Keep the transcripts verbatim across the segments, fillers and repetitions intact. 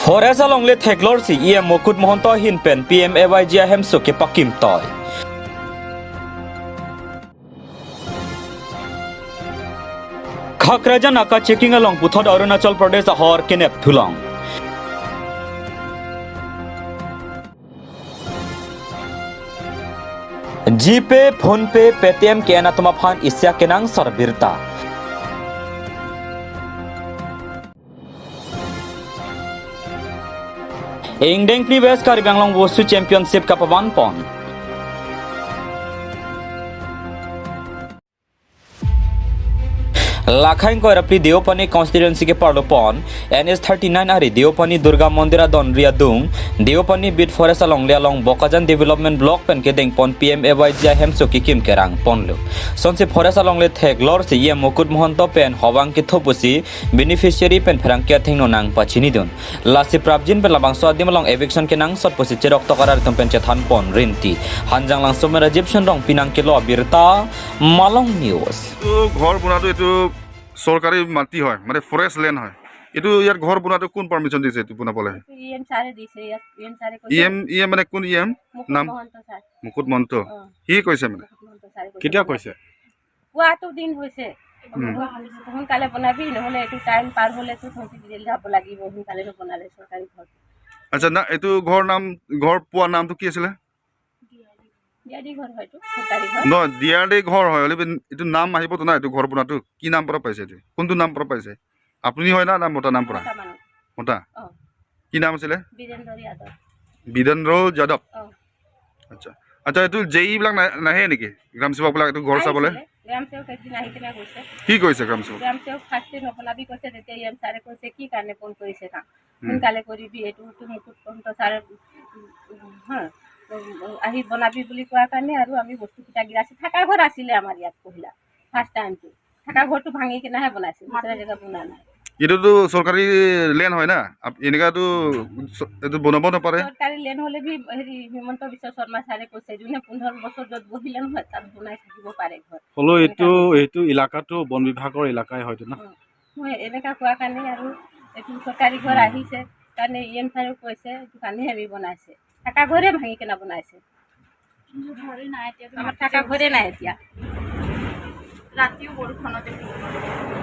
Forest alongle theklorsi E M Mukut Mahanta ahin pen P M A Y G I hemso kepakim toi. Khakrajan naka checking along puthot Arunachal Pradesh ahor kenep thulong. GPay, PhonePe, Paytm ke-en atum aphan isi akenangsot abirta. Ingdeng Phli West Karbi Anglong Wushu Championship kapavanpon. Lakhang ingkoi ra phli Deopani constituency keparlopon N H thirty-nine ari Deopani Durga Mandir adonri adung, Deopani Beat Forest alongle along Bokajan Development Block pen kedengpon P M A Y G I hemso kekim kerangponlo. Sonsi forest alongle theklorsi E M Mukut Mahanta pen hobang ketho pusi beneficiary pen pherangke athengno nangpachinidun. Lasi prapjin pen labangso adim along eviction kenangsot pusi cherok tokar atum pen chethanpon rinti. Hanjanglangso pen Rajiv Shenrong pinang kelo abirta, Malong News. এইটো ঘৰ বনোৱাটো এইটো চৰকাৰী মাটি হয়, মানে forest land হয়। এইটো ইয়াত ঘৰ বনোৱাটো কোন পাৰ্মিশ্যন দিছে এইটো বনাবলৈ? এইটো ই এম ছাৰে দিছে, ইয়াত ই এম ছাৰে কৈছে। ই এম, ই এম মানে কোন ই এম? মুকুট নাম? মহন্ত ছাৰ। মুকুট মহন্ত। অ। সি কৈছে মানে? মুকুট মহন্ত ছাৰে কৈছে। কেতিয়া কৈছে? কোৱাটো দিন হৈছে। উম। সোনকালে বনাবি, নহ'লে এইটো টাইম পাৰ হ'লেতো তহঁতি জেল যাব লাগিব, সোনকালে নবনালে চৰকাৰী ঘৰ। আচ্ছা, না, এইটো ঘৰ নাম, ঘৰ পোৱা নামটো কি আছিলে? ডি আৰ ডি ঘৰ হয়তো, চৰকাৰী ঘৰ। নহয়, ডি আৰ ডি ঘৰ হয়, হ'লে বি-, এইটো নাম আহিবতো না, এইটো ঘৰ বনোৱাটো কি নাম পৰা পাইছে এইটো? কোনটো নাম পৰা পাইছে? আপুনি হয় না, না মতা নাম পৰা? মতা মানুহ। মতা? অ। কি নাম আছিলে? বীৰেন্দ্ৰ যাদৱ। বীৰেন্দ্ৰ যাদৱ? অ। আচ্ছা। আচ্ছা, এইটো জে ই বিলাক না-, নাহে নেকি? গ্ৰাম সেৱক বিলাক এইটো ঘৰ চাবলৈ? আহিছিলে। গ্ৰাম সেৱক একদিন আহি কিনে গৈছে। কি কৈছে গ্ৰাম সেৱক? গ্ৰাম সেৱক ফাৰ্ষ্টে নবনাবি কৈছে, তেতিয়া ই এম ছাৰে কৈছে, "কি কাৰণে ফোন কৰিছে কাম? উম। সোনকালে কৰিবি, এইটো তো মুকুট মহন্ত ছাৰে, উম, হা, উম, আহি বনাবি বুলি কোৱাৰ কাৰণে আৰু আমি বস্তুকেইটা গিৰাইছো।" থাকা ঘৰ আছিলে আমাৰ ইয়াত পহিলা, ফাৰ্ষ্ট টাইমটো। থাকা ঘৰটো ভাঙি কিনেহে বনাইছে, দুসৰা জেগা বনোৱা নাই। এইটোতো চৰকাৰী লেণ্ড হয় না, আপ-, এনেকাতো চ-, এইটো বনাব নাপাৰে। চৰকাৰী লেণ্ড হ'লে বি হেৰি হিমন্ত বিশ্ব শৰ্মা ছাৰে কৈছে, যোনে পোন্ধৰ বছৰ য'ত বহিলে নহয়, তাত বনাই থাকিব পাৰে ঘৰ। হ'লেও এনেকা এইটো, কৈছে। এইটো এলেকাটো বন বিভাগৰ এলেকাই হয়তো না? অ। মই এনেকা কোৱা কাৰণে আৰু এইটো চৰকাৰী ঘৰ উম। আহিছে কাৰণে ই এম ছাৰে কৈছে, এইটো কাৰণে আমি বনাইছে। থাকা ঘৰে ভাঙি কিনে বনাইছে। কিন্তু ঘৰে নাই এতিয়া, আমাৰ থাকা ঘৰে নাই এতিয়া। ৰাতিও বৰষুণতে ভিজিব লগা হৈছে।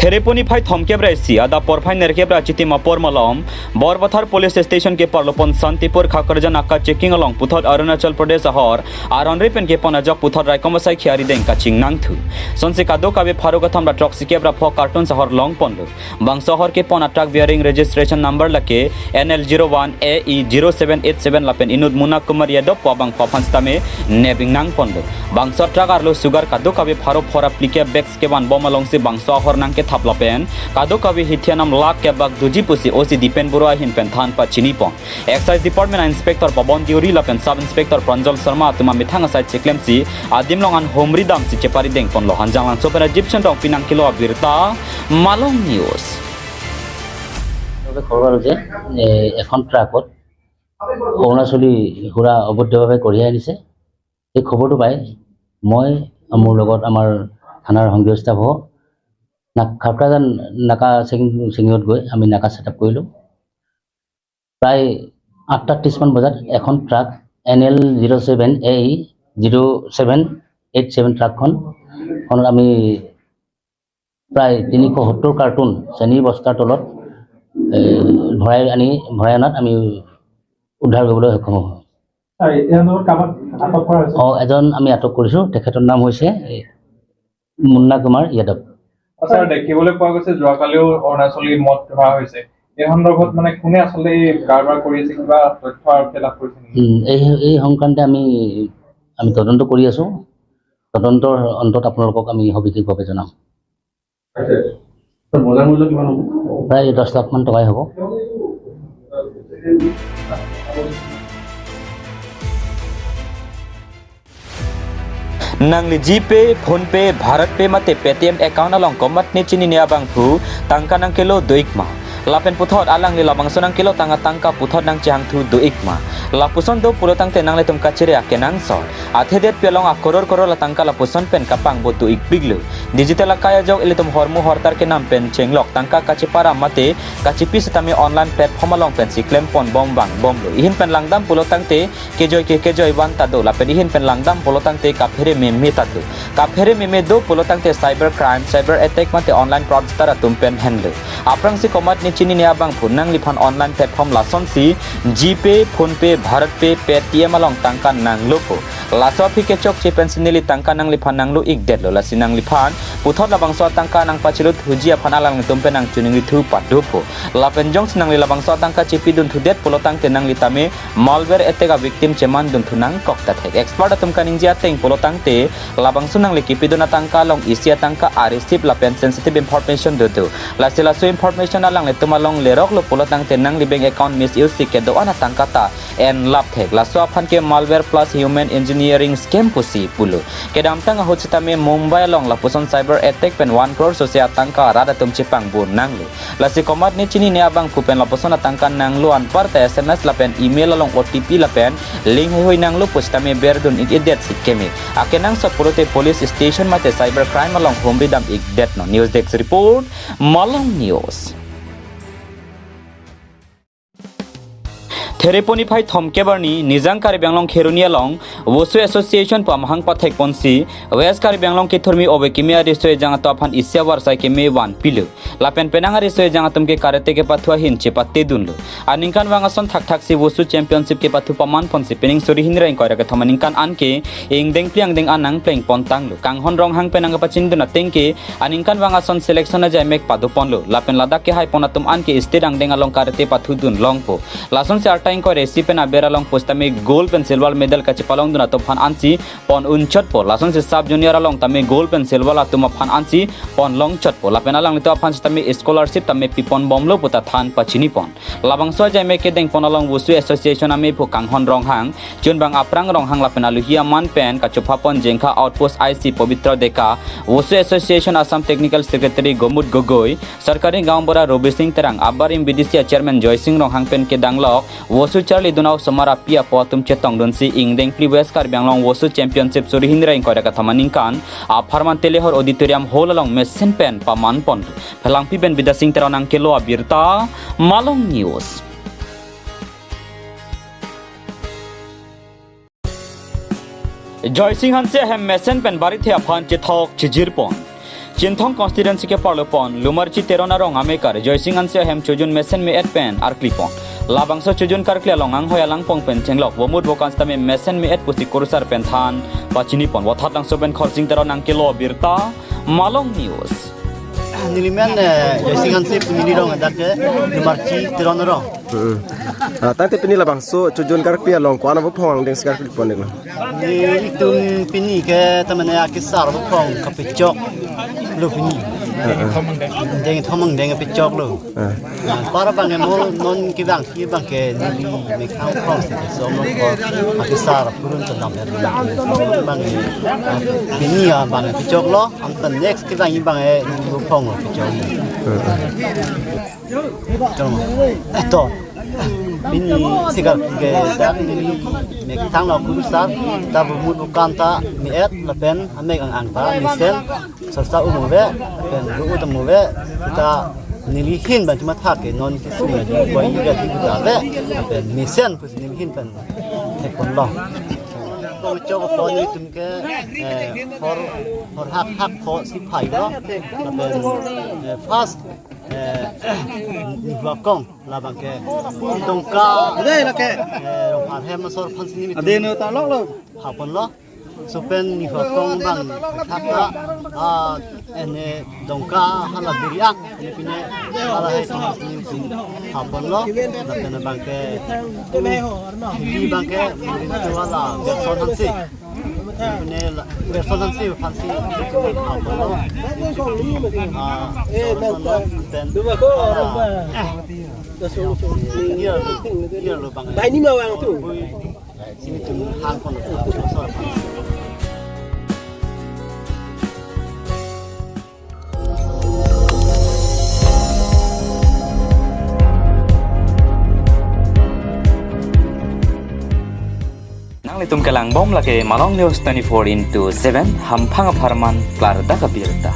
Thereponi phai thomkep ra isi adap porphai nerkep ra chitim apor malom, Borpathar Police Station keparlopon Santipur Khakrajan naka checking along puthot Arunachal Pradesh ahor aronri pen kepon ajok puthot raikom asai khiari deng kachingnangthu. Sonsi kadokave pharo kathom ra throksi kep ra pho carton ahor longponlo. Bangso ahor kepon a truck bearing registration number lake N L zero one A E zero seven eight seven lapen inut Muna Kumar Yadav pu abangphu aphan sitame nep ingnangponlo. Bangso a truck arlo sugar kadokave pharo phora plikep bags kevanbom alongsi bangso ahor nangkethap lapen kadokave hithi anam lakh kebak doji pusi O C Dipen Bora ahin pen than pachinipon. Excise Department a Inspector Pabon Deuri lapen Sub Inspector Pranjal Sharma atum amethang asai chiklemsi adim along an humri damsi chepari dengponlo. Hanjanglangso pen Rajiv Shenrong pinang kelo abirta, Malong News. তবে খবৰ পালোঁ যে, এ, এখন ট্ৰাকত অৰুণাচলী সুৰা অবৈধভাৱে কঢ়িয়াই আনিছে। এই খবৰটো পাই মই, মোৰ লগত আমাৰ থানাৰ সংঘীয় ষ্টাফ সহ নাক-, খাপ্ৰাজান নাকা চেং-, চেঙিঙত গৈ আমি নাকা ছেটআপ কৰিলোঁ। প্ৰায় আঠটা ত্ৰিশ মান বজাত এখন truck, N L zero' seven A E zero' seven eight seven ট্ৰাকখন, খনত আমি প্ৰায় তিনিশ সত্তৰ কাৰ্টুন চেনীৰ বস্তাৰ তলত, এ, ভৰাই আনি, ভৰাই অনাত আমি উদ্ধাৰ কৰিবলৈ সক্ষম হওঁ। ছাৰ, এতিয়া ধৰক কাৰোবাক আটক কৰা হৈছে? অ, এজন আমি আটক কৰিছোঁ। তেখেতৰ নাম হৈছে, এ, মুন্না কুমাৰ যাদৱ। ছাৰ, দেখিবলৈ পোৱা গৈছে যোৱাকালিও অৰুণাচলী মদ ধৰা হৈছে। এই সন্দৰ্ভত মানে কোনে আচলতে এই কাৰবাৰ কৰি আছে, কিবা তথ্য আৰক্ষীয়ে লাভ কৰিছে নেকি? উম, এই, এই সংক্ৰান্তে আমি, আমি তদন্ত কৰি আছোঁ। তদন্তৰ অন্তত আপোনালোকক আমি সবিশেষভাৱে জনাম। আচ্ছা, ছাৰ, বজাৰ মূল্য কিমান হ'ব? প্ৰায় দহ লাখ মান টকাই হ'ব। Nangli GPay, PhonePe, BharatPe mate Paytm account along komatne chinine abangphu tangka nangkelo do-ikma. Lapen puthot alangli labangso nangkelo tangka tangka puthot nangchehangthu do-ikma. Lapuson do pulo tangte nanglitum kachere akenangsot. Athe detpi along akoror koror la tangka lapuson pen kapangbo do-ikpiklo. Digital akai ajok ilitum hormu hortar kenam pen chenglok tangka kacheparam mate kachepi setame online platform along pensi klempon bom vangbomlo. Ihin pen langdam pulo tangte kejoi ke kejoi van ta do, lapen ihin pen langdam pulo tangte kaphere meme ta do. Kaphere meme do pulo tangte cyber crime, cyber attack mate online fraudster atum pen henlo. Aphrangsi komatne chinine abangphu nangliphan online platform lasonsi GPay, PhonePe, BharatPe, Paytm along tangka nanglopo. Laso aphi kechokche pensi neli tangka nangliphan nanglo-ikdetlo, lasi nangliphan puthot labangso atangka nangpachelut huji aphan alanglitum pen nangchiningrithu padopo. Lapen jongsi nangli labangso atangka chepidunthudetpo pulo tangte nangli tame malware attack a victim chemandunthu nangkok ta thek. Expert atum kaningje ateng pulo tangte labangso nangli kepidun atangka along isi atangka a receipt lapen sensitive information dodo. Lasi laso information alanglitum along leroklo pulo tangte nangli bank account misuse si kedo-an atangka ta enlap thek. Laso aphan ke malware plus human engineering scam pusi pulo. Kedamtang ahut setame Mumbai along lapuson cyber attack pen one crore sose atangka rat atum chepangbo nanglo. Lasi komatne chinine abangphu pen lapuson atangka nanglo anparta SMS lapen email along OTP lapen link heihui nanglo pusitame berdun-ik-edet si keme. Akenangsot pulote police station mate cyber crime along humri dam-ikdetnon. News Desk Report, Malong News. Thereponi phai thomkep arni Nijang Karbi Anglong Kheroni along WOSU Association pu amahang pathekponsi West Karbi Anglong kethurmi ove kimi ariso ejang atum aphan isi avarsai keme vanpilo. Lapen penang ariso ejang atum ke karate kepathu ahin chepatedunlo. Aningkanvang ason thakthaksi WOSU Championship kepathu pamanponsi pining suri hini ra ingkoi ra kethom aningkan anke ingdeng phli angdeng an nangplengpontanglo. Kanghon Ronghang pen nangkepachindun ateng ke aningkanvang ason selection ajaimek padoponlo. Lapen ladak kehaipon atum anke state angdeng along karate pathudun longpo. Lasonsi arta ingkoi ra isi pen aber along pusitame gold pen silver medal kachepalongdun atum aphan ansi pon unchotpo. Lasonsi sub junior along tame gold pen silver atum aphan ansi pon longchotpo. Lapen alanglitum aphan sitame scholarship tame piponbomlo puta than pachinipon. Labangso ajaimek kedengpon along WOSU Association amephu Kanghon Ronghang, chunbang Aprang Ronghang lapen aluhi aman pen kachophapon Jengkha Outpost IC Pobitra Deka, WOSU Association Assam Technical Secretary Gomut Gogoi, Sarkari Gaonbura Robising Terang, Abarim BDC Chairman Joysing Ronghang pen kedanglok WOSU charlidun a-osomar api apo atum chetongdunsi ingdeng phli West Karbi Anglong WOSU Championship suri hini ra ingkoi ra kethom aningkan apharman Telehor Auditorium Hall along mesen pen pamanpon. Phelangpi pen Bidyasing Terang nangkelo abirta, Malong News. Joysing Hanse ahem mesen pen barithe aphan chethok chijirpon. Chinthong constituency keparlopon Lumarchi Teron arong amekar Joysing Hanse ahem chojun mesen me-et pen arklipon. Labangso chojun karkli along anghoi alangpong pen chenglok vomut vokan sitame mesen me-et pusi kurusar pen than pachinipon. Vothatlangso pen Khorsing Teron nangkelo abirta, Malong News. Neli men, eh, Joysing Hanse pu neli rong adak ke, Lumarchi Teron arong. Hmm. Ah, tangte pini labangso chojun karkli along ko-an avo aphong angdengsi karklipon iklo? Nelitum pini ke tamane akesar avo aphong kapechoklo pini. Ah, ah. Deng thomang deng pechoklo. Ah. Para bang mo non kevang si bang ke neli mekhang phong si som lo ko akesar purun to dam bang ni. Pini ya bang pechoklo, anta next kevang bang e neli aphong lo pechok. Ah, ah. Chong. Eh, to. Pini sikar ke dak neli mekthang lo kurusar, ta vomut vokan ta me-et lapen amek ang-ang ta mesen, sarsa um ave, lapen ru-u ta um ave, ta neli hin ban chuma thak ke non kisung lagi koi ira di buta ave, lapen mesen pusi neli hin pen thekponlo. Kong chok ko nelitum ke, eh, hor, hor hak hak ko si phai lo, lapen, eh, first eh, nihuakong labang ke tongka. Ade lake. Eh, rong arhem asor aphan si nelitum. Ade no ta lok lo. Haponlo. Laso pen nihuakong bang thakta, ah, ene tongka hala biri-ak, ene pine hala hai si nelitum haponlo. Lapen bang ke hili bang ke nelitum hala Gerson Hanse. Pine la, Gerson Hanse aphan si, ah, Gerson lo, then, ah, iya lo, iya lo bang. Bai ni ma wang tu. Sini tu hang kon lo, Gerson aphan si. Itum kelang bom lake Malong News twenty-four into seven, hamphang apharman klardak abirta.